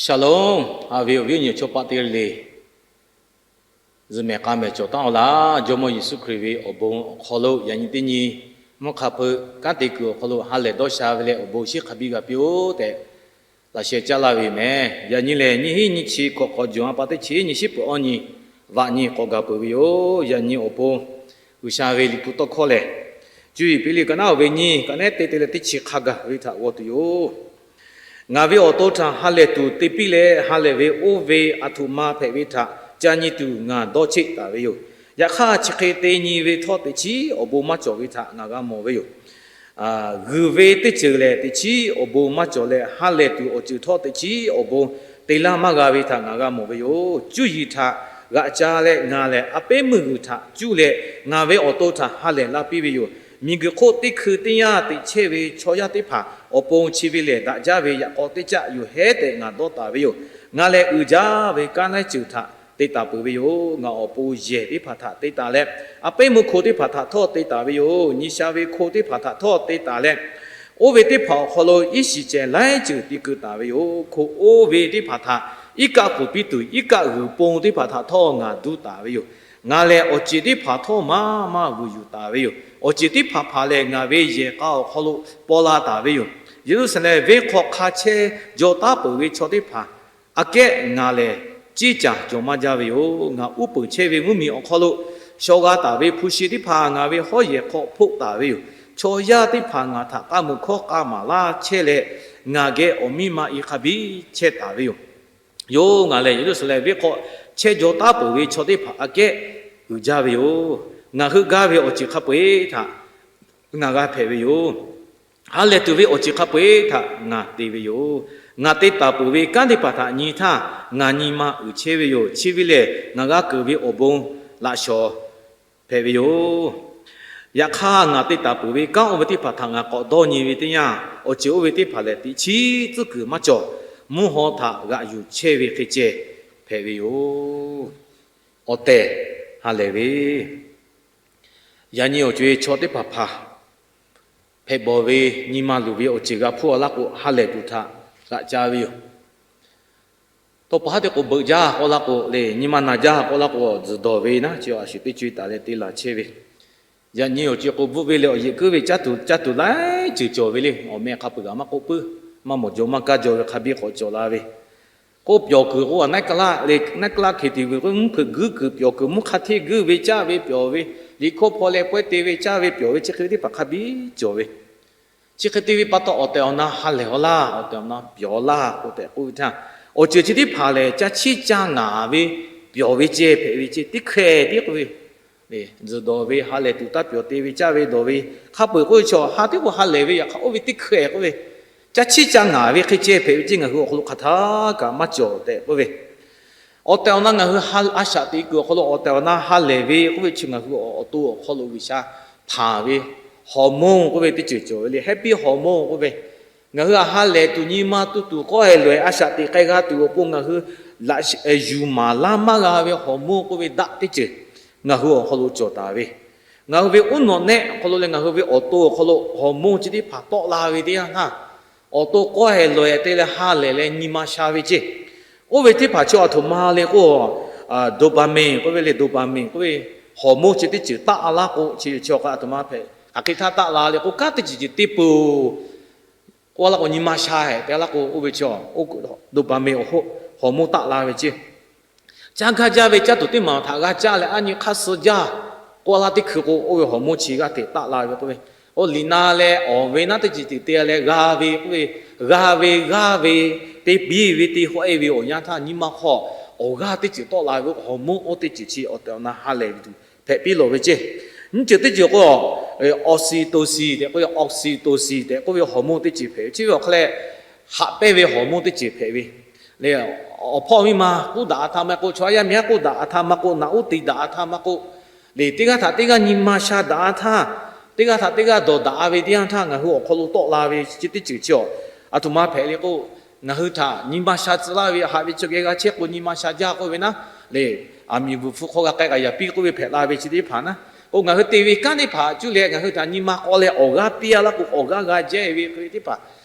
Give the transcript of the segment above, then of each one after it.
Shalom, haꞈ ve awˬ viˉ awˬ nyi chaw paˆ teˇ g'aˇ le le, zuhꞈ mehˍ k'a mehˍ cawˬ taˉ-oˬ laˇ. Jawˇmawˇ Yeˍsuˆ Hkriꞈ ve awˬ bon awˬ hk'aw lo yaꞈ nyi teˇ nyi mvuhˇ hk'a hpeuꞈ kanˉ te kuiˬ awˬ hk'aw lo ha lehˬ dawˇ sha ve leh awˬ bon shiˉ hk'a biˇ g'a piˇ-oˆ tehꞈ laꞈ sheh caˉ laˇ ve yoˬ mehˍ. Yaꞈ nyi lehˬ, nyiˇ hinˉ nyiˇ chi hkawꞈ hk'awꞈ juˬ a pa teˇ chi nyiˇ shiˉ peuˬ awˇ nyi vaꞈ nyi k'awꞈ gaˬ peuˬ ve yoˬ. Yaꞈ nyi awˬ pon G'uiˬsha ve liꞈ hpu tawˇ hkawˇ lehˬ, Cuˇ yiˍ Piˇliˆ ka naˉ oˇ ve nyiˇ, ka nehˉ te te leh teˇ chi hk'a gaˬ ve htaꞈ g'aw tuˬ yoˬ. Ngaˬ ve awˬ to htaꞈ ha lehˬ tuˬ te piˇ leh, ha lehˬ ve oˇ ve aˬ htoꞈ ma hpehꞈ ve htaꞈ ca nyi tuˬ ngaˬ dawˇ cheˆ taˍ ve yoˬ. Yaꞈ hk'aˇ, chi hk'e te nyi ve htawˇ, teꞈ chiˉ awˬ bon maˇ cawˬ ve htaꞈ ngaˬ g'a mawˬ ve yoˬ. G'uiˬ ve teˇ ceuˬ lehˬ, teꞈ chiˉ awˬ bon maˇ cawˬ leh, ha lehˬ tuˬ awˬ ceuˬ htawˇ, teꞈ chiˉ awˬ bon te laˇ maˇ g'a ve htaꞈ ngaˬ g'a mawˬ ve yoˬ. Cuˇ yiˍ htaꞈ g'aꞈ ca leh, ngaˬ lehˬ a pehˉ meuˇ g'uiˬ htaꞈ cuˇ leh ngaˬ ve awˬ to htaꞈ ha lehˬ laˇ piˇ ve yoˬ. Miˬguiˬ hk'oˆ teˇ hkui teˇ yanˇ teꞈ chehˇ ve chaw yaˇ teˇ hpaˍ awˬ pon chi ve lehˬ daꞈ jaˇ ve yaꞈ k'aw teˇ caˆ yoˬ hehˉ tehꞈ ngaˬ dawˇ taˍ ve yoˬ. Ngaˬ lehˬ uiˍ jaˇ ve kanˉ laiˉ ceuˬ htaꞈ te taˍ peuˬ ve yoˬ. Ngaˬ awˬ pon yehˬ teˇ hpaˍ htaꞈ te taˍ leh, a pehˉ meuˇ hko teˇ hpaˍ htaꞈ htawˇ te taˍ ve yoˬ. Nyi sha ve hko teˇ hpaˍ htaꞈ htawˇ te taˍ leh, oˇ ve teˇ hpaˍ awˬ hk'aw lo iˉ shiˍ cehˬ laiˉ ceuˬ te keu taˍ ve yoˬ. Hko oˇ ve teˇ hpaˍ htaꞈ iˉ kaˆ k'oˍ piˇ tuˬ, iˉ kaˆ g'uiˬ pon teˇ hpaˍ htaꞈ htawˇ ngaˬ duˇ taˍ ve yoˬ. Ngaˬ lehˬ awˬ ceˬ teˇ hpaˍ htawˇ maˇ maˇ vuiˬ yuˬ taˍ ve yoˬ. Awˬ ceˬ teˇ hpaˍ hpaˍ lehˬ, ngaˬ ve yehˬ k'a awˬ hk'aw lo paw la taˍ ve yoˬ. Yeˍruˆsaˍlehnˍ venˇ hk'aw hk'a chehˇ jaw taˉ peuˬ ve chaw teˇ hpaˍ aꞈ kehˉ ngaˬ lehˬ ceˇ caˬ cawˬ maˇ jaˇ ve yoˬ. Ngaˬ uˉ peunˍ chehˇ ve mvuhˇmiˬ awˬ hk'aw lo shaw g'a taˍ ve hpu shi teˇ hpaˍ ngaˬ ve hawˉ yehˬ hk'aw hpoˆ taˍ ve yoˬ. Chaw yaˇ teˇ hpaˍ ngaˬ htaꞈ k'aˇ meuꞈ hkawˇ k'a maˍ laˇ chehˇ leh, ngaˬ geh awˬ miˇ ma i hk'a biˇ chehˇ taˍ ve yoˬ. Yoˬ, ngaˬ lehˬ Yeˍruˆsaˍlehnˍ venˇ hk'aw chehˇ jaw taˉ peuˬ ve chaw teˇ hpaˍ aꞈ kehˉ uiˍ jaˇ ve yoˬ. Ngaˬ hui gaˇ ve awˬ ceuˬ hk'a peu-eˬ htaꞈ ngaˬ g'a hpehꞈ ve yoˬ. Ha lehˬ tuˬ ve awˬ ceuˬ hk'a peu-eˬ htaꞈ ngaˬ te ve yoˬ. Ngaˬ te taˍ peuˬ ve kanˉ teˇ hpaˍ htaꞈ nyi htaˇ, ngaˬ nyi ma uiˍ chehˇ ve yoˬ. Chi ve lehˬ, ngaˬ g'a keunˍ ve awˬ bon laꞈ shawˍ hpehꞈ ve yoˬ. Yaꞈ hk'aˇ, ngaˬ te taˍ peuˬ ve kanˉ oˇ ve teˇ hpaˍ htaꞈ ngaˬ k'awꞈ dawˇ nyi ve teˇ yanˇ, awˬ ceuˬ oˇ ve teˇ hpaˍ lehˬ, teꞈ chiˉ tcuhˉ kuiˬ maˇ cawˬ. Mvuhˇ haw htaꞈ g'aꞈ yuˬ chehˇ ve hk'e ceh hpehꞈ ve yoˬ. Awˬ tehˬ ha lehˬ ve, yaꞈ nyi awˬ co-e chaw teˇ hpaˍ hpaˍ hpehꞈ bawˬ ve, nyi ma luˬ ve awˬ ceuˬ g'a hpuˇ a laˇ k'o, ha lehˬ tuˬ htaꞈ g'aꞈ ca ve yoˬ. Tawˇ pa haˉ teˇ k'o beuꞈ jaˇ k'oˆ laˇ k'o le, nyi ma naˬ jaˇ k'oˆ laˇ k'o, tzuhˬ dawˬ ve naˉ chi a shu teˇ co-e taˍ leh te laˬ chehˇ ve. Yaꞈ nyi awˬ co-e k'o bvuhˆ ve leh awˬ yeꞈ keuˉ ve caˇ tuˬ caˇ tuˬ laiˉ ceuˬ cawˬ ve le. Awˬ meh hk'a peuˬ g'aꞈ maˇ k'oˆ puiˉ, maˇ mawˬ jaw maˇ kaˇ jaw ve hk'a biˇ k'awꞈ cawˬ la ve. K'oˆ pyawˬ kuiˬ k'oˆ a, naˉ k'laˇ hk'e te ve k'o, mvuhˇ hpeuꞈ guiˇ kuiˬ pyawˬ kuiˬ, mvuhˇ hk'a hteˇ guiˇ ve caˇ ve pyawˬ ve, liꞈ hkawˇ hpaw leh pawehˇ te ve caˇ ve pyawˬ ve, chi hk'e ve teˇ hpaˍ hk'a biˇ cawˬ ve. Chi hk'e te ve pa taw, awˬ tehˬ awˬ na ha lehˬ-aw laˇ, awˬ tehˬ awˬ na pyawˬ laˇ k'oˆ tehꞈ k'oˆ ve htaˇ, awˬ ceuˬ chi teˇ hpaˍ lehˬ, ca chiˇ ca ngaˍ ve pyawˬ ve ceh hpehꞈ ve ceh, teˇ hkeh tiˉ k'oˆ ve, tzuhˬ dawˬ ve, ha lehˬ tuˬ taˇ pyawˬ te ve caˇ ve dawˬ ve, hk'a peu-eˬ k'oˆ ve chaw ha teˉ k'o ha lehˬ ve, yaꞈ hk'aˇ oˇ ve teˇ hkeh k'oˆ ve, ca chiˇ ca ngaˍ ve hk'e ceh hpehꞈ ve ceh ngaˬ hui awˬ hk'aw lo hk'aˬ htaˇ kaꞈ maˇ cawˬ tehꞈ k'oˆ ve. Awˬ tehˬ awˬ na ngaˬ hui a shaꞈ teꞈ kuiˬ awˬ hk'aw lo awˬ tehˬ awˬ na ha lehˬ ve k'oˆ ve chi ngaˬ hui awˬ to awˬ hk'aw lo G'uiˬsha hpanˍ ve hormone k'oˆ ve teˇ ceuˬ cawˬ ve le. Happy hormone k'oˆ ve, ngaˬ hui a ha lehˬ tuˬ nyi ma tu tuˬ k'awˇ heh lawˬ-eh a shaꞈ teꞈ k'ai g'a tuˬ awˬ pon ngaˬ hui yuˬ maˍ laˇ maˇ g'a ve hormone k'oˆ ve daˆ teˇ ceuˬ ngaˬ hui awˬ hk'aw lo cawˬ taˍ ve. Ngaˬ hui ve uˉ nawꞈ nehˆ awˬ hk'aw lo leh ngaˬ hui ve awˬ to awˬ hk'aw lo hormone chi teˇ hpaˍ tawˆ la ve teˇ yanˇ htaˇ, awˬ to k'awˇ heh lawˬ-eh te leh ha lehˬ leh nyi ma sha ve ceh, oˇ ve teˇ hpaˍ chi a htoꞈ ma le k'o, dopamine k'oˆ ve le, dopamine k'oˆ ve hormone chi teˇ ceuˬ taˆ a laˇ k'o, chi chi a htoꞈ ma hpehꞈ, hk'aˬ hk'e htaˇ taˆ la le k'o, kanˉ teˇ ceuˬ ceuˬ te peuˬ k'oˆ laˇ k'o, nyi ma sha hehꞈ te laˇ k'o, oˇ ve chi dopamine hormone taˆ la ve ceh, caˇ gaˇ jaˇ ve caˇ tuˬ teˇ maˬ htaꞈ g'a caˇ leh a nyi hk'aˇ suh jaˇ k'oˆ laˇ teˇ hkui k'o, oˇ ve hormone chi g'aˇ hteꞈ taˆ la ve k'oˆ ve. Oˇ liꞈ na leh awˬ ve naˉ teˇ ceuˬ ceuˬ te leh g'a ve k'oˆ ve, g'a ve g'aˇ ve, te piˇ ve te hawˆ-e ve awˬ yanˇ htaˇ nyi ma hk'aw awˬ g'aˇ teˇ ceuˬ tawˆ la ve hormone oˇ teˇ ceuˬ chi awˬ tehˬ awˬ na ha lehˬ ve tuˬ hpehꞈ piˇ lawˬ ve ceh. Nyiˇ ceuˬ teˇ ceuˬ k'o, oxytocin tehꞈ k'oˆ ve, oxytocin tehꞈ k'oˆ ve hormone teˇ ceuˬ hpehꞈ ve. Chi ve awˬ hk'aw leh haꞈ pehnˇ ve hormone teˇ ceuˬ hpehꞈ ve. Leh awˬ hpawˇ miˇ ma k'oˆ daꞈ a htaˇ maˇ k'oˆ, chaw yaˇ miˇ haˉ k'oˆ daꞈ a htaˇ maˇ k'oˆ, naꞈ uˉ te daꞈ a htaˇ maˇ k'oˆ, leh teˇ g'aˇ htaꞈ teˇ g'aˇ nyi ma sha daꞈ a htaˇ, teˇ g'aˇ htaꞈ teˇ g'aˇ dawˬ daꞈ ve teˇ yanˇ htaˇ ngaˬ hui awˬ hk'aw lo tawˆ la ve chi teˇ ceuˬ chi a, a htoꞈ ma hpehꞈ le k'o, ngaˬ hui htaꞈ nyi ma sha tcuh laˇ ve, haꞈ ve chaw geh g'a chehˇ k'o nyi ma sha jaˇ k'oˆ ve naˉ, leh aˬ miˍ vuiˬ hpu hk'aw g'a k'ai k'ai yaꞈ piˇ k'oˆ ve hpehꞈ la ve chi teˇ hpaˍ naˉ, k'o ngaˬ hui te ve kanˉ teˇ hpaˍ cuˇ leh ngaˬ hui htaꞈ nyi ma k'aw leh awˬ g'aˇ piˇ a laˇ k'o, awˬ g'aˇ g'a jehˇ ve hk'e ve teˇ hpaˍ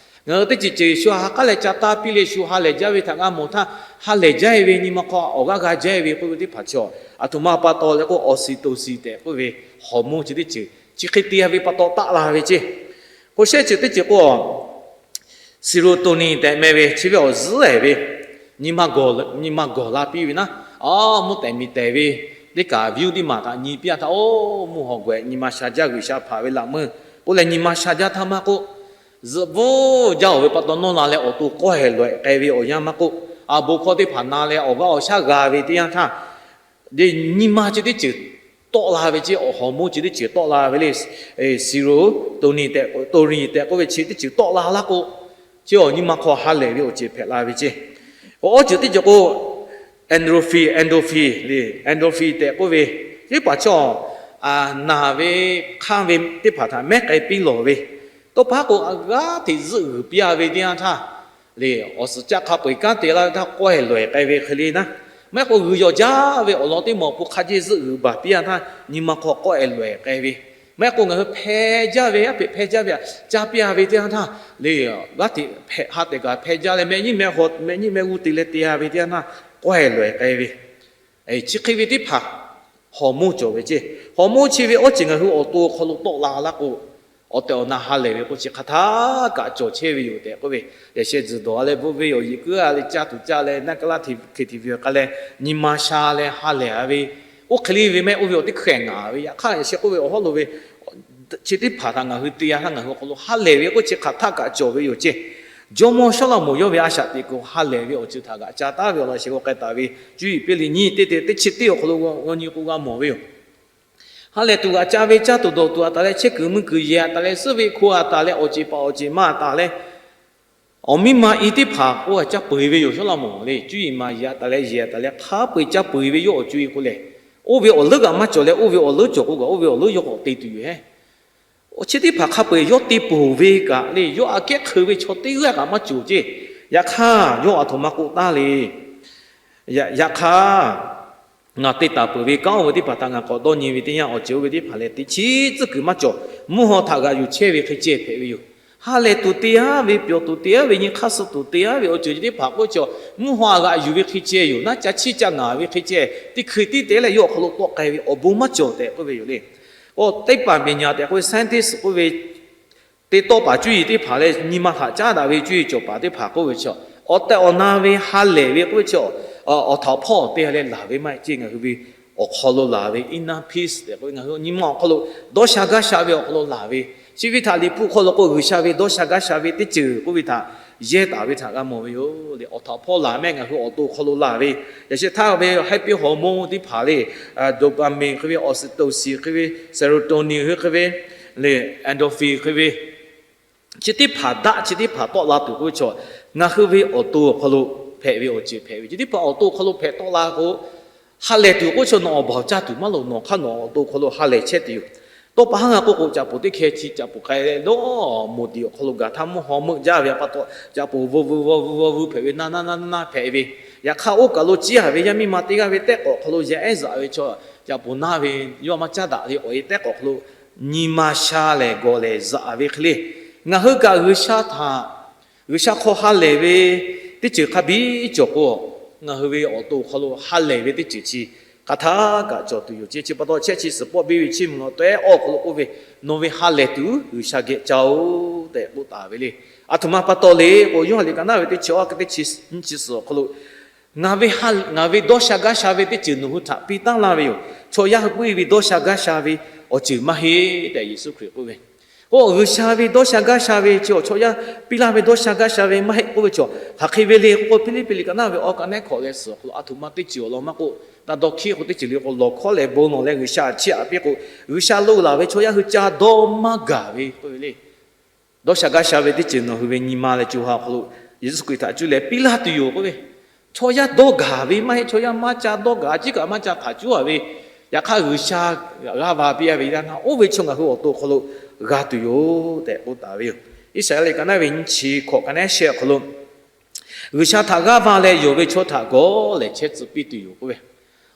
Ngaˬ hui teˇ ceuˬ ceuˬ shu ha k'aˉ leh ca taˇ piˇ leh shu ha lehˬ jaˇ ve htaꞈ g'a mawˬ htaˇ, ha lehˬ jaˇ ve nyi ma hk'aw awˬ g'aˇ g'a jaˇ ve k'oˆ ve teˇ hpaˍ chaw, aˬ htoꞈ ma pa taw leh k'o, Oxytocin tehꞈ k'oˆ ve hormone chi teˇ ceuˬ chi hk'e te ve pa taw taˆ la ve ceˇ. K'o shehˆ ceuˬ teˇ ceuˬ k'o, serotonin tehꞈ meh ve chi ve awˬ zuhˉ ehˍ ve, nyi ma gawˬ, nyi ma gawˬ la piˇ ve naˉ, a, mvuhˇ tehˬ miˬ tehˬ ve teˇ kaꞈ viˉ teˇ maˬ htaꞈ nyi piˇ a htaˇ, o, mvuhˇ haw gaweh nyi ma sha jaˇ, G'uiˬsha hpanˍ ve laꞈ meuˇ k'oˆ leh nyi ma sha jaˇ htaˇ maˇ k'oˆ, zuhꞈ bvuhˇ jaˇ-oˬ ve pa taw nawˇ la leh awˬ to k'awehˬ lawehˬ k'ai ve awˬ yanˇ maˇ k'oˆ, a bon hkawˇ teˇ hpaˍ na leh awˬ g'aˇ awˬ shaˉ g'a ve teˇ yanˇ htaˇ, nyi ma chi teˇ ceuˬ tawˆ la ve ceˇ, awˬ hormone chi teˇ ceuˬ tawˆ la ve le. Serotonin tehꞈ, taurine tehꞈ k'oˆ ve chi teˇ ceuˬ tawˆ la laˇ k'o, chi awˬ nyi ma hk'aw ha lehˬ ve awˬ ceuˬ hpehꞈ la ve ceˇ. Awˬ ceuˬ teˇ ceuˬ k'o, endorphin, endorphin le, endorphin tehꞈ k'oˆ ve, teˇ hpaˍ chaw naˬ ve hk'anˇ ve teˇ hpaˍ htaꞈ mehˉ k'ai piˇ lawˬ ve, tawˇ pa k'o g'aˇ hteꞈ zuhˆ g'uiˬ piˇ a ve teˇ yanˇ htaˇ le, awˬ suhˍ caˆ hk'a peu-eˬ kanˉ te laˇ ve htaˇ k'awehˬ lawehˬ k'ai ve hk'e le naˉ, maˇ heˆ k'o g'uiˬ yawˬ jaˇ ve awˬ lawn teˇ maˬ awˬ pon hk'a jeˇ zuhˆ g'uiˬ baˬ piˇ a htaˇ nyi ma hk'aw k'awehˬ lawehˬ k'ai ve, maˇ heˆ k'o ngaˬ hui hpeh jaˇ ve, aˉ peꞈ hpeh jaˇ ve htaꞈ caˇ piˇ a ve teˇ yanˇ htaˇ le, g'aˇ hteꞈ hpehꞈ ha tehꞈ kaꞈ hpeh jaˇ leh mehˆ nyiˇ mehˆ haw, mehˆ nyiˇ mehˆ g'uˇ te leh te a ve teˇ yanˇ htaˇ k'awehˬ lawehˬ k'ai ve, chi hk'e ve teˇ hpaˍ hormone cawˬ ve ceˇ. Hormone chi ve awˬ ceuˬ ngaˬ hui awˬ to awˬ hk'aw lo tawˆ la laˇ k'o, awˬ tehˬ awˬ na ha lehˬ ve k'o chi hk'aˬ htaˇ kaꞈ cawˬ chehˇ ve yoˬ tehꞈ k'oˆ ve, yaꞈ sheh tzuhˬ dawˬ a leh bvuhˆ ve awˬ yiꞈ kuiˉ a leh caˇ tuˬ caˇ leh naˆ ka laˇ hteꞈ hkiˬ hteꞈ ve awˬ k'ai leh nyi ma sha leh ha lehˬ a ve, oˇ hk'e le ve mehˆ oˇ ve awˬ teˇ hkehꞈ ngaˬ ve, yaꞈ hk'aˇ yaꞈ sheh k'oˆ ve awˬ hawˉ lo ve chi teˇ hpaˍ htaꞈ ngaˬ hui te a htaˇ ngaˬ hui awˬ hk'aw lo ha lehˬ ve k'o chi hk'aˬ htaˇ kaꞈ cawˬ ve yoˬ ceˇ. Jawˇmawˇ Sawˉlaꞈmonˍ yawˇ ve a shaꞈ teꞈ kuˬ ha lehˬ ve awˬ ceuˬ htaꞈ g'aꞈ ca taˉ ve awˬ lawn sheh g'aw k'ai taˍ ve, cuˇ yiˍ piˇ liꞈ nyiˇ teˇ te teˇ chi teˇ awˬ hk'aw lo g'aw nyi k'o g'a mawˬ ve yoˬ. Ha lehˬ tuˬ g'aꞈ ca ve, caˇ tuˬ dawˬ tuˬ a taˍ leh, chehˇ kuiˬ mui kuiˬ yehˬ a taˍ leh, suhˉ ve hko a taˍ leh, awˬ ceˬ paˍ awˬ ceˬ ma a taˍ leh, awˬ miˇ ma i teˇ hpaˍ k'o g'a caˇ peu-eˬ ve yoˬ. Sawˉlaꞈmonˍ le, cuˇ yiˍ maˍ yiˍ a taˍ leh, yehˬ a taˍ leh, hk'a peu-eˬ caˇ peu-eˬ ve yawˇ awˬ co-e k'o lehˬ, oˇ ve awˬ leuˉ kaꞈ maˇ cawˬ leh, oˇ ve awˬ leuˉ cawˬ k'o kaꞈ oˇ ve awˬ leuˉ yawˇ k'awꞈ te tuˬ yoˬ hehˉ. Awˬ chi teˇ hpaˍ hk'a peu-eˬ yawˇ te peuˬ ve kaꞈ le, yawˇ aꞈ kehˉ hk'eu ve chaw teˇ g'aˇ kaꞈ maˇ cawˬ ceˇ. Yaꞈ hk'aˇ yawˇ aˬ htoꞈ ma k'oˆ taˍ le. Yaꞈ hk'aˇ, ngaˬ te taˍ peuˬ ve kanˉ oˇ ve teˇ hpaˍ htaꞈ ngaˬ k'awꞈ dawˇ nyi ve teˇ yanˇ, awˬ ceuˬ oˇ ve teˇ hpaˍ lehˬ teꞈ chiˉ tcuhˉ kuiˬ maˇ cawˬ. Mvuhˇ haw htaꞈ g'aꞈ yuˬ chehˇ ve hk'e ceh hpehꞈ ve yoˬ. Ha lehˬ tuˬ te aˉ ve, pyawˬ tuˬ te aˉ ve, nyi hk'aˇ suh tuˬ te aˉ ve awˬ ceuˬ chi teˇ hpaˍ k'oˆ ve chaw, mvuhˇ haw g'aꞈ yuˬ ve hk'e ceh yoˬ. Naˉ ca chiˇ ca ngaˬ ve hk'e ceh teˇ hkui tiˉ te leh yawˇ awˬ hk'aw lo tawˆ k'ai ve awˬ bon maˇ cawˬ tehꞈ k'oˆ ve yoˬ le. K'o teˇ hpaˍ miˬ nyaˍ tehꞈ k'oˆ ve scientist k'oˆ ve, te tawˆ paˍ cuˇ yiˍ teˇ hpaˍ leh nyi ma htaꞈ caˉ daꞈ ve cuˇ yiˍ cawˬ paˍ teˇ hpaˍ k'oˆ ve chaw, awˬ tehˬ awˬ na ve ha lehˬ ve k'oˆ ve chaw, awˬ htaꞈ hpawˇ te leh laˬ ve maˇ heˆ ceˇ. Ngaˬ hui ve awˬ hk'aw lo laˬ ve inner peace tehꞈ k'oˆ ve, ngaˬ hui nyi ma awˬ hk'aw lo dawˇ sha gaˇ sha ve awˬ hk'aw lo laˬ ve, chi ve htaꞈ Liꞈ hpu hk'aw lo k'o G'uiˬsha ve dawˇ sha gaˇ sha ve teˇ ceuˬ k'oˆ ve htaꞈ yehˇ taˍ ve htaꞈ g'a mawˬ ve yoˬ le. Awˬ htaꞈ hpawˇ laˬ mehˆ ngaˬ hui awˬ to awˬ hk'aw lo laˬ ve, yaꞈ sheh htaˇ ve happy hormone teˇ hpaˍ le, dopamine k'oˆ ve, oxytocin k'oˆ ve, serotonin k'oˆ ve le, endorphin k'oˆ ve, chi teˇ hpaˍ daꞈ chi teˇ hpaˍ tawˆ la tuˬ k'oˆ ve chaw, ngaˬ hui ve awˬ to awˬ hk'aw lo hpehꞈ ve awˬ ceuˬ hpehꞈ ve. Chi teˇ hpaˍ awˬ to awˬ hk'aw lo hpehꞈ tawˆ la k'o, ha lehˬ tuˬ k'oˆ chaw nawˬ awˬ baˬ awˬ caˇ tuˬ maˇ loˍ. Nawˬ hk'aˇ nawˬ awˬ to awˬ hk'aw lo ha lehˬ chehˇ tuˬ yoˬ. Tawˇ pa haˉ ngaˬ k'oˆ k'o, caꞈ poˍ teˇ hkeh chi caꞈ poˍ k'ai leh dawˇ moˍ tiꞈ awˬ hk'aw lo gaˬ htaˇ mvuhˇ haw meuˆ jaˇ ve pa taw, caꞈ poˍ veu veu veu veu veu hpehꞈ ve, naˇ naˇ naˇ naˇ hpehꞈ ve. Yaꞈ hk'aˇ oˇ kaˬ lo ciˇ a ve yaˇ miˇ ma teˇ g'aˇ ve tehˉ k'awꞈ hk'aw lo yaꞈ ehˉ zaꞈ ve chaw, caꞈ poˍ naˇ ve, yawˇ maˇ caˉ daꞈ ve awˬ e tehˉ k'awꞈ hk'aw lo nyi ma sha lehˬ gawˬ lehˬ zaꞈ ve hk'e le. Ngaˬ hui kaꞈ G'uiˬsha htaꞈ, G'uiˬsha hk'aw ha lehˬ ve teˇ ceuˬ hk'a biˇ cawˬ k'o, ngaˬ hui ve awˬ to awˬ hk'aw lo ha lehˬ ve teˇ ceuˬ chi hk'aˬ htaˇ kaꞈ cawˬ tuˬ yoˬ ceˇ. Chi pa taw chehˇ chi suhˍ pawˆ biˇ ve chiˇ mvuh lo tawˇ ehˉ awˬ hk'aw lo k'oˆ ve, nawˬ ve ha lehˬ tuˬ G'uiˬsha geh caˇ-oˆ tehꞈ k'oˆ taˍ ve le. Aˬ htoꞈ ma pa taw le k'o, Yoˇhanˬ liꞈ ka naˉ ve teˇ chi awˇ teˇ chi nyiˇ chi suhˍ awˬ hk'aw lo, ngaˬ ve ha, ngaˬ ve dawˇ sha gaˇ sha ve teˇ ceuˬ nawˬ hui htaꞈ piˇ taˉ laˇ ve yoˬ. Chaw yaˇ hui puiˇ ve dawˇ sha gaˇ sha ve awˬ ceuˬ maˇ heˆ tehꞈ Yeˍsuˆ Hkriꞈ k'oˆ ve. K'o G'uiˬsha ve dawˇ sha gaˇ sha ve chi awˬ chaw yaˇ piˇ laˇ ve dawˇ sha gaˇ sha ve maˇ heˆ k'oˆ ve chaw, hk'aˬ hk'e ve le k'o, Hpiˇliˇpiˆ liꞈ ka naˉ ve awˇ ka nehˉ hkawꞈ leh suhˍ awˬ hk'aw lo aˬ htoꞈ ma teˇ ceuˬ awˬ lawn maˇ k'oˆ, taˇ dawˇ hkiˉ k'o teˇ ceuˬ le k'o, lawˬ hkawˉ leh bon lawˬ leh G'uiˬsha chiˇ aꞈ piˇ k'o, G'uiˬsha lo laˬ ve chaw yaˇ hui ca dawˇ maˇ gaˬ ve k'oˆ ve le. Dawˇ sha gaˇ sha ve teˇ ceuˬ nawˬ hui ve nyi ma leh co ha awˬ hk'aw lo Yeˍsuˆ Hkriꞈ htaꞈ cuˇ leh piˇ laˇ tuˬ yoˬ k'oˆ ve. Chaw yaˇ dawˇ gaˬ ve maˇ heˆ, chaw yaˇ maˇ ca dawˇ gaˬ, a ciˉ kaꞈ maˇ ca htaꞈ cuˉ a ve, yaꞈ hk'aˇ G'uiˬsha g'aˇ va piˇ a ve yaˇ naˇ, oˇ ve chaw ngaˬ hui awˬ to awˬ hk'aw lo g'a tuˬ yoˬ tehꞈ k'oˆ taˍ ve yoˬ. Iˉsaˍreˍlaˆ liꞈ ka naˉ ve nyiˇ chi hkawꞈ ka nehˉ shehˆ awˬ hk'aw lo, G'uiˬsha htaꞈ g'aˇ va leh yonˍ ve chaw htaꞈ gawˬ lehˬ chehˇ tcuh piˇ tuˬ yoˬ k'oˆ ve.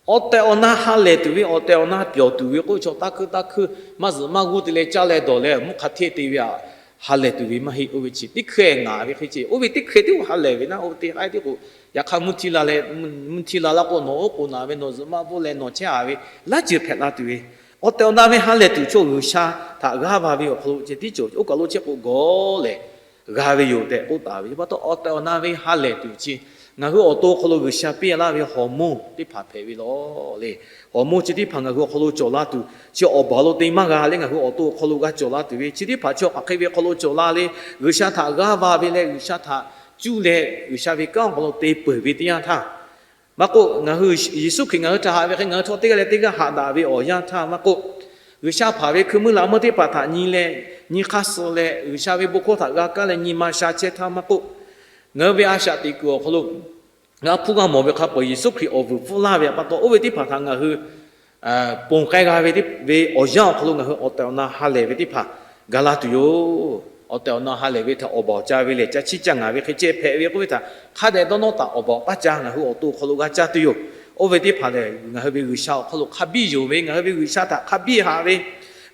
Awˬ tehˬ awˬ na ha lehˬ tuˬ ve, awˬ tehˬ awˬ na pyawˬ tuˬ ve k'oˆ ve chaw, taˇ hkuiˇ taˇ hkuiˇ maˇ zuhꞈ maˇ g'uˇ te leh caˇ leh dawˬ leh mvuhˇ hk'a hteˇ te ve aꞈ, ha lehˬ tuˬ ve maˇ heˆ. Oˇ ve chi teˇ hkeh ngaˬ ve hk'e ce, oˇ ve teˇ hkeh tiˉ k'o ha lehˬ ve naˉ, oˇ ve teˇ hkeh tiˉ k'o, yaꞈ hk'aˇ mvuhˇ htiˇ la leh, mvuhˇ htiˇ la laˇ k'o nawˬ oˉ k'oˍ naˍ ve, nawˬ zuhꞈ maˇ bvuhˇ leh nawˬ chehˇ a ve laˇ ceuˬ hpehꞈ la tuˬ ve, awˬ tehˬ awˬ na ve ha lehˬ tuˬ chaw G'uiˬsha htaꞈ g'aˇ va ve awˬ hk'aw lo ceh tiˉ cawˬ, oˇ kaˬ lo chehˇ k'o gawˬ lehˬ g'a ve yoˬ tehꞈ k'oˆ taˍ ve. Pa taw awˬ tehˬ awˬ na ve ha lehˬ tuˬ chi ngaˬ hui awˬ to awˬ hk'aw lo G'uiˬsha piˇ laˇ ve hawˍ monˇ teˇ hpaˍ hpehꞈ ve lawˬ le. Hawˍ monˇ chi teˇ hpaˍ ngaˬ hui awˬ hk'aw lo cawˬ la tuˬ, chi awˬ baˬ lo te maˇ g'a leh ngaˬ hui awˬ to awˬ hk'aw lo g'a cawˬ la tuˬ ve, chi teˇ hpaˍ chi awˬ hk'aˬ hk'e ve hk'aw lo cawˬ la le, G'uiˬsha htaꞈ g'aˇ va ve leh G'uiˬsha htaꞈ cuˇ leh G'uiˬsha ve kanˉ awˬ hk'aw lo te peuˬ ve teˇ yanˇ htaˇ, maˇ k'oˆ, ngaˬ hui Yeˍsuˆ Hkriꞈ ngaˬ hui htaꞈ haꞈ ve hk'e ngaˬ hui chaw teˇ g'aˇ leh teˇ g'aˇ haꞈ daꞈ ve awˬ yanˇ htaˇ maˇ k'oˆ, G'uiˬsha hpanˍ ve hkui meuˇ laꞈ meuˇ teˇ hpaˍ htaꞈ nyi leh, nyi hk'aˇ suh leh, G'uiˬsha ve bon hkawˇ htaꞈ g'a kaˇ leh nyi ma sha chehˇ htaˇ maˇ k'oˆ, ngaˬ hui ve a shaꞈ teꞈ kuiˬ awˬ hk'aw lo g'a hpuˇ g'a mawˬ ve hk'a peu-eˬ Yeˍsuˆ Hkriꞈ awˬ vuiˬ pfuhˇ laˇ ve pa taw, oˇ ve teˇ hpaˍ htaꞈ ngaˬ hui ponˬ k'ai g'a ve, ve awˬ yanˇ awˬ hk'aw lo ngaˬ hui awˬ tehˬ awˬ na ha lehˬ ve teˇ hpaˍ ga laˇ tuˬ yoˬ. Awˬ tehˬ awˬ na ha lehˬ ve htaꞈ awˬ baˬ awˬ ca ve lehˬ, ca chiˇ ca ngaˬ ve hk'e ceh hpehꞈ ve k'oˆ ve htaꞈ hk'a dehꞈ dawˇ nawˇ taˍ awˬ baˬ awˬ paˇ ca ngaˬ hui awˬ to awˬ hk'aw lo g'a caˇ tuˬ yoˬ. Oˇ ve teˇ hpaˍ lehˬ, ngaˬ hui ve G'uiˬsha awˬ hk'aw lo hk'a biˇ yonˍ ve, ngaˬ hui ve G'uiˬsha htaꞈ hk'a biˇ haꞈ ve,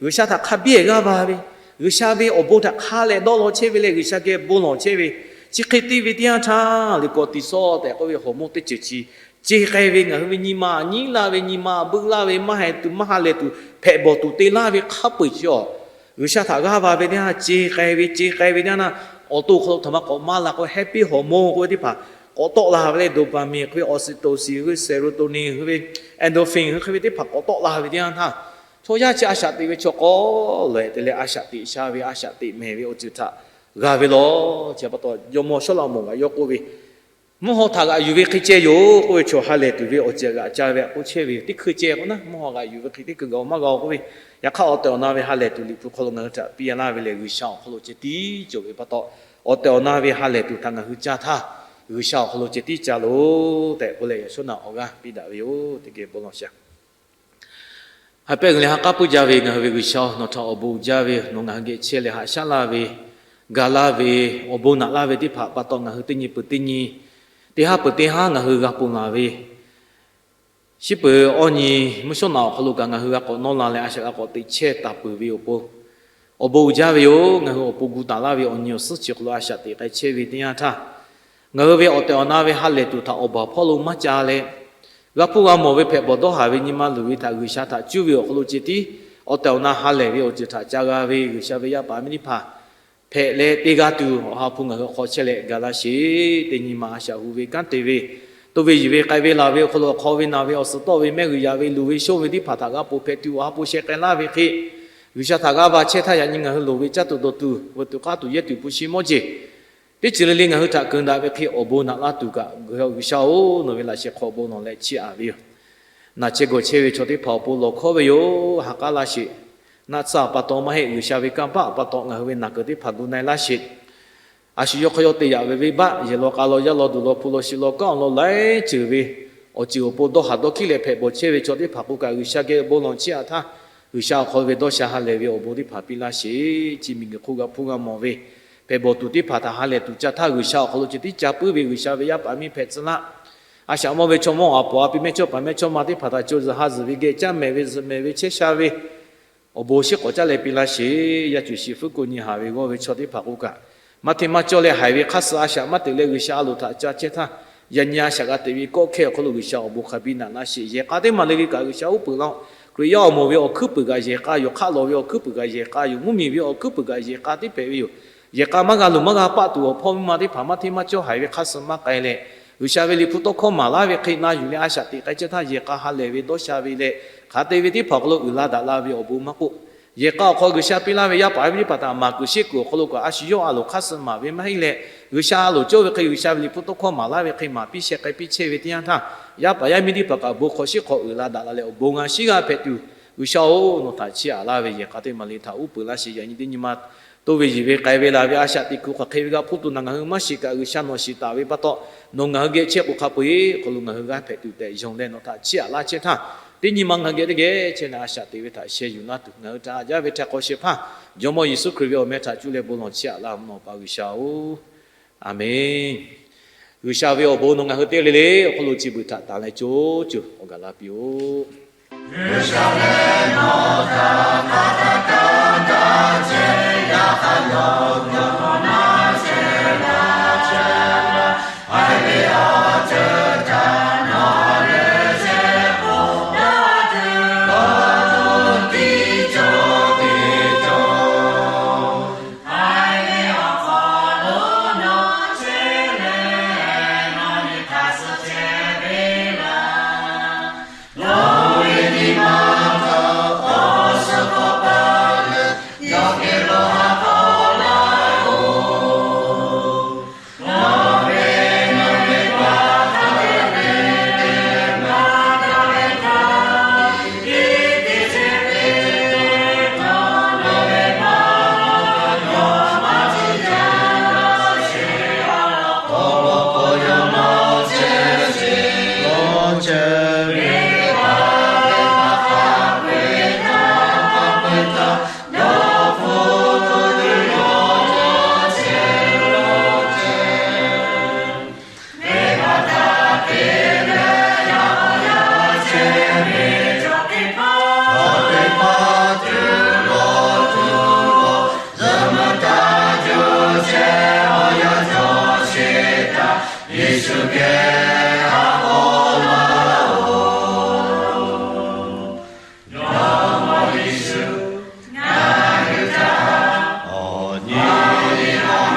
G'uiˬsha htaꞈ hk'a biˇ g'aˇ va ve, G'uiˬsha ve awˬ bon htaꞈ hk'a leh dawˇ law chehˇ ve leh G'uiˬsha geh bon lawˬ chehˇ ve, chi hk'e te ve teˇ yanˇ htaˇ liꞈ k'awꞈ tiꞈ sawˇ tehꞈ k'oˆ ve hawˍ monˇ teˇ ceuˬ chi ce k'ai ve, ngaˬ hui ve nyi ma nyiˉ laˇ ve, nyi ma buˆ laˇ ve, maˇ haiˬ tuˬ maˇ ha lehˬ tuˬ hpehꞈ bawˬ tuˬ te laˇ ve hk'a peu-eˬ chi awˬ G'uiˬsha htaꞈ g'aˇ va ve teˇ yanˇ ce k'ai ve, ce k'ai ve teˇ yanˇ na, awˬ to awˬ hk'aw lo htaꞈ ma k'awꞈ maˇ la k'o, happy hawˍ monˇ k'oˆ ve teˇ hpaˍ k'awꞈ tawˆ la ve leh, dopamine k'oˆ ve, oxytocin k'oˆ ve, serotonin k'oˆ ve, endorphin k'oˆ ve teˇ hpaˍ k'awꞈ tawˆ la ve teˇ yanˇ htaˇ, chaw yaˇ chi a shaꞈ teꞈ ve chaw k'awꞈ lehˬ te leh a shaꞈ teꞈ sha ve, a shaꞈ teꞈ mehˍ ve awˬ ceuˬ htaꞈ g'a ve lawˬ. Chi pa taw Jawˇmawˇ Sawˉlaꞈmonˍ kaꞈ yawˇ k'oˆ ve, mvuhˇ haw htaꞈ g'aꞈ yuˬ ve hk'e ceh yoˬ k'oˆ ve, chaw ha lehˬ tuˬ ve awˬ ceuˬ g'aꞈ ca ve k'oˆ chehˇ ve yoˬ. Teˇ hkui ceh k'o naˉ, mvuhˇ haw g'aꞈ yuˬ ve hk'e teˇ hkui g'aꞈ maˇ g'a-o k'oˆ ve, yaꞈ hk'aˇ awˬ tehˬ awˬ na ve ha lehˬ tuˬ Liꞈ hpu hk'aw lo ngaˬ hui htaꞈ piˇ laˇ ve lehˬ, G'uiˬsha awˬ hk'aw lo ceh tiˉ cawˬ ve pa taw, awˬ tehˬ awˬ na ve ha lehˬ tuˬ htaꞈ ngaˬ hui caˇ htaˇ, G'uiˬsha awˬ hk'aw lo ceh tiˉ ca loˬ tehꞈ k'oˆ leh, yaꞈ shawˉ naꞈ awˬ g'aˇ piˇ daꞈ ve yoˬ. Teˇ geh bon lawˬ shaˍ. Ha pehˇ g'uiˬ leh ha k'aˉ puiˉ jaˇ ve ngaˬ hui ve G'uiˬsha-oˬ, nawˬ htaꞈ awˬ bon jaˇ ve, nawˬ ngaˬ hui geh chehˇ leh haꞈ shaˉ laˇ ve, ga laˇ ve, awˬ bon naꞈ laˇ ve teˇ hpaˍ pa taw ngaˬ hui teˇ nyi peuˬ teˇ nyi, teˇ haˉ peuˬ teˇ haˉ ngaˬ hui g'a ponˬ laˬ ve, shiˉ peuˬ awˇ nyi mvuhˇ shawˉ naꞈ awˬ hk'aw lo kaꞈ ngaˬ hui g'a k'awꞈ nawˇ la leh a shaꞈ g'a k'awꞈ teꞈ chehˇ taˍ peuˬ ve awˬ pon, awˬ bon uiˍ jaˇ ve yoˬ. Ngaˬ hui awˬ pon gu taˍ laˇ ve awˬ nyi awˬ suhˉ chi hk'aw lo a shaꞈ teꞈ k'ai chehˇ ve teˇ yanˇ htaˇ, ngaˬ hui ve awˬ tehˬ awˬ na ve ha lehˬ tuˬ htaꞈ awˬ baˬ hpawˇ lo maˇ ca leh, g'a hpuˇ g'a mawˬ ve hpehꞈ bawˬ dawˇ haˍ ve nyi ma luˬ ve htaꞈ G'uiˬsha htaꞈ cuˇ ve awˬ hk'aw lo ceh tiˉ awˬ tehˬ awˬ na ha lehˬ ve awˬ ceuˬ htaꞈ ca g'a ve G'uiˬsha ve yaˇ paˍ miˇ teˇ hpaˍ hpehꞈ leh te g'a tuˬ, Awˬ ha hpu ngaˬ hui hk'aw chehˇ leh ga laˇ sheˍ. Teˇ nyi ma a shaꞈ hu ve kanˉ te ve, to ve yuˬ ve k'ai ve laˬ ve awˬ hk'aw lo hk'aw ve naˬ ve awˬ suhˍ tawˆ ve mehˆ g'uiˬ yaꞈ ve luˬ ve shonˇ ve teˇ hpaˍ htaꞈ g'a ponˬ hpehꞈ tuˬ, Awˬ ha hpu sheh k'ai laˇ ve hk'e, G'uiˬsha htaꞈ g'aˇ va chehˇ htaˇ yaꞈ nyi ngaˬ hui loˍ ve caˇ tuˬ dawˬ tuˬ, veuꞈ tuˬ k'aˇ tuˬ yehˇ tuˬ hpu shi mawˇ jeˬ teˇ ceuˬ le le ngaˬ hui htaꞈ keunˍ daꞈ ve hk'e awˬ bon naꞈ laˇ tuˬ kaꞈ, G'uiˬsha-oˬ, nawˬ ve laꞈ sheh hk'aw bon lawˬ leh chiˇ aꞈ ve yoˬ. Naˬ chehˇ gawˬ chehˇ ve chaw teˇ hpaˍ awˬ pon lawˬ hkawˉ ve yoˬ. Ha k'aˉ laˇ sheˍ. Naˆ tsuhˇ pa taw maˇ heˆ, G'uiˬsha ve kanˇ paˆ pa taw ngaˬ hui ve naˬ kuiˬ teˇ hpaˍ gu na-e laˇ sheˍ. A shu yawˇ hk'aw yawˇ te yaꞈ ve venˇbaˆ yehˬ law k'a law yaˇ law duˬ law hpu law shi law kanˉ awˬ lawn laiˉ ceuˬ ve awˬ ceuˬ awˬ pon dawˇ haˍ dawˇ hkiˉ leh hpehꞈ bawˬ chehˇ ve chaw teˇ hpaˍ k'o kaꞈ, G'uiˬsha geh bon lawˬ chiˇ aꞈ htaˇ, G'uiˬsha awˬ hk'aw ve dawˇ sha ha lehˬ ve awˬ bon teˇ hpaˍ piˇ laˇ sheˍ. Chi miˬguiˬ hk'oˆ g'a hpuˇ g'a mawˬ ve hpehꞈ bawˬ tuˬ teˇ hpaˍ htaꞈ ha lehˬ tuˬ ca htaˇ, G'uiˬsha awˬ hk'aw lo ceh tiˉ ca puiˉ ve G'uiˬsha ve yaˇ paˍ miˇ hpehꞈ tcuh laˇ. A shaꞈ mawˇ ve chaw mawˇ a poˍ a pi mehˇchawˇ paˍ mehˇchawˇma teˇ hpaˍ htaꞈ co zuhˬ ha zuhˬ ve geh caˇ mehˍ ve zuhˬ mehˍ ve chehˇ sha ve awˬ bon shiˉ k'awꞈ caˉ leh piˇ laˇ sheˍ. Yaˇ cuˬ shi fuˉ ko nyi haˍ ve g'awˇ ve chaw teˇ hpaˍ k'o kaꞈ, maˇ hteˇ maˇ cawˇ leh haiˬ ve hk'aˇ suh a shaꞈ maˇ teꞈ leh G'uiˬsha a loˍ htaꞈ ca chehˇ htaˇ, yaꞈ nyi a shaꞈ g'a teꞈ ve kawˆ hkehˇ awˬ hk'aw lo G'uiˬsha awˬ bon hk'a biˇ naꞈ laˇ sheˍ. Yehˬ k'a teˇ maˬ le le kaꞈ G'uiˬsha uˉ peunˍ laˇ-oˆ. Hkriꞈ yaˇ awˬ moˍ ve awˬ hkuiˉ puiˍ kaꞈ yehˬ k'a yoˬ. Hk'aˆ lawˬ ve awˬ hkuiˉ puiˍ kaꞈ yehˬ k'a yoˬ. Mvuhˇmiˬ ve awˬ hkuiˉ puiˍ kaꞈ yehˬ k'a tiˉ hpehꞈ ve yoˬ. Yehˬ k'a maˇ g'a luˬ maˇ g'a paˆ tuˬ awˬ hpawˇ miˇ ma teˇ hpaˍ maˇ hteˇ maˇ cawˇ haiˬ ve hk'aˇ suh maˇ k'ai leh, G'uiˬsha ve Liꞈ hpu tawˇ hkawˇ maˍ laˇ ve hk'e na yuˬ leh a shaꞈ teꞈ k'ai chehˇ htaˇ, yehˬ k'a ha lehˬ ve dawˇ sha ve leh hk'aˬ te ve teˇ hpaˍ awˬ hk'aw lo uiˍ la daꞈ la ve awˬ bon maˇ k'oˆ, yehˬ k'a awˬ hk'aw G'uiˬsha piˇ laˇ ve yaˇ paˍ yaˇ miˇ teˇ hpaˍ htaꞈ maˍ kuiˬ sheˆ kuiˬ awˬ hk'aw lo kaꞈ, a shu yawˇ a loˍ hk'aˇ suh maˍ ve maˇ heˆ leh, G'uiˬsha a loˍ cawˇ ve hk'e G'uiˬsha ve Liꞈ hpu tawˇ hkawˇ maˍ laˇ ve hk'e maˍ piˇ sheh k'ai piˇ chehˇ ve teˇ yanˇ htaˇ, yaˇ paˍ yaˇ miˇ teˇ hpaˍ kaꞈ bon hk'aw shiˉ hk'aw uiˍ la daꞈ la leh awˬ bon g'a shiˉ g'a hpehꞈ tuˬ, G'uiˬsha-oˬ, nawˬ htaꞈ chiˇ aꞈ laˇ ve yehˬ k'a teˇ maˬ le htaꞈ uˉ peunˍ laˇ sheˍ. Yaꞈ nyi teˇ nyi ma to ve yuˬ ve k'ai ve laˬ ve a shaꞈ teꞈ kuiˬ hk'aˬ hk'e ve g'a hpuˇ tuˬ naˬ ngaˬ hui maˇ shiˍ kaꞈ, G'uiˬsha nawˬ shiˍ taˍ ve pa taw, nawˬ ngaˬ hui geh chehˇ k'o hk'a peu-eˬ hk'aw lo ngaˬ hui g'a hpehꞈ tuˬ tehꞈ yonˍ leh nawˬ htaꞈ chiˇ aꞈ laˇ chehˇ htaˇ, teˇ nyi ma ngaˬ hui geh teˇ geh chehˇ leh a shaꞈ teꞈ ve htaꞈ sheh yuˬ laˇ tuˬ, ngaˬ hui htaꞈ haꞈ jaˇ ve htaꞈ hk'aw shehˍ hpaˇ Jawˇmawˇ Yeˍsuˆ Hkriꞈ ve awˬ meh htaꞈ cuˇ leh bon lawˬ chiˇ aꞈ laˇ mvuhˇ naw pa G'uiˬsha-oˬ, Aˍmenˍ. G'uiˬsha ve awˬ bon nawˬ ngaˬ hui teˇ g'aˇ le le awˬ hk'aw lo chi beuꞈ htaꞈ tanˍ leh co co awˬ gaˬ la piˇ-oˆ. G'uiˬsha lehˬ nawˬ htaꞈ hk'a htaˇ kanˉ taˇ ceh, yaꞈ hk'aˇ nawˬ yawˇ hk'awꞈ nawˉ chehˇ laˇ chehˇ laˇ. Haiˬ ve awˬ ceuˬ htaꞈ nawˬ lehˬ chehˇ k'o, dawˇ tuˬ dawˇ tuˬ tiˉ cawˬ ve cawˬ. Haiˬ ve awˬ hk'aw lo nawˬ chehˇ leh, nawˬ nyi hk'aˬ suh chehˇ ve laˇ. Nawˬ ve nyi ma htaꞈ awˬ suhˍ k'awꞈ paˍ leh, yawˇ hk'e lo haꞈ k'awꞈ laˇ-oˬ. Nawˬ ve nyi ma htaꞈ te ve teˇ maˇ daꞈ ve htaꞈ, teˇ teˇ ceuˬ ve htaꞈ nawˬ ve maˇ yawˇ maˇ te jaˇ sheˍ. Awˬ lawn k'o yawˇ nawˬ chehˇ sheˍ. Nawˬ chehˇ ve htaꞈ, ve htaꞈ hk'a peu-eˬ htaˇ, yawˇ hpu tuˬ yawˇ chehˇ ve Venˇbaˆ htaꞈ te leh, yaꞈ k'aw yaˇ chehˇ ve chaw teˇ hpaˍ, chaw teˇ hpaˍ tuˬ lawˬ tuˬ lawˬ, zuhꞈ mvuh taˍ jaˇ chehˇ awˬ yanˇ cawˬ sheˍ htaꞈ Yeˍsuˆ geh haꞈ k'awꞈ laˇ-oˬ. Jawˇmawˇ Yeˍsuˆ, ngaˬ hui htaꞈ awˬ nyi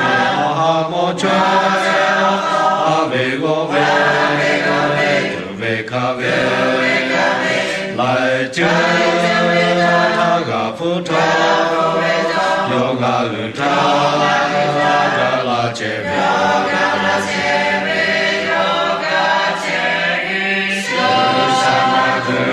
awˬ ha mawˬ chaweh, a ve g'awˇ ve, tuˬ ve hkaˇ ve, laiˬ ceuˬ htaˇ g'a hpuˇ htawˇ, yawˇ ngaˬ hui htaꞈ ga laˇ chehˇ ve, ga laˇ chehˇ ve, yawˇ g'a chehˇ ve, G'uiˬsha ngaˬ hui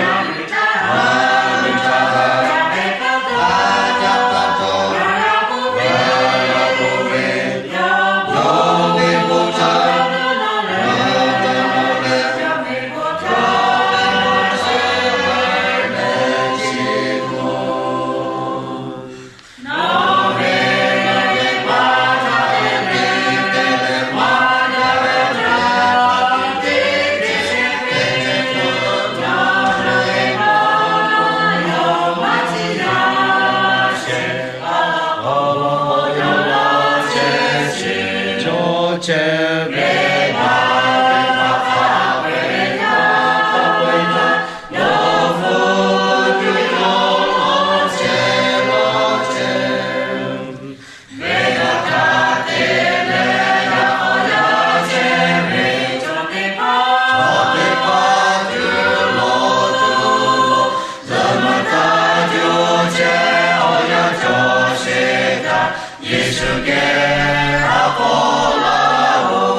Yeˍsuˆ geh haꞈ k'awꞈ laˇ-oˬ.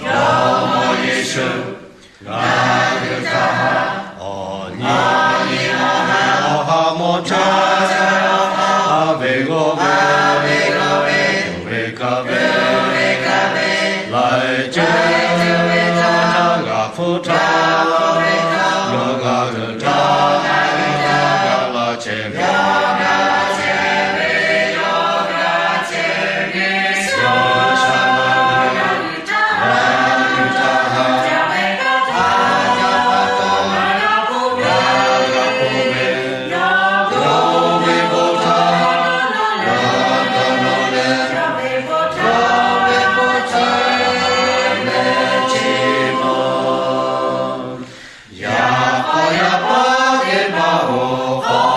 Jawˇmawˇ Yeˍsuˆ, ngaˬ hui htaꞈ awˬ nyi awˬ ha mawˬ chaweh, a ve g'awˇ ve, tuˬ ve hkaˇ ve, laiˬ ceuˬ htaˇ g'a hpuˇ htawˇ, yawˇ ngaˬ hui htaꞈ ga laˇ chehˇ ve, yaꞈ k'aw yaˇ paˍ teˇ hpaˍ-oˬ, k'awꞈ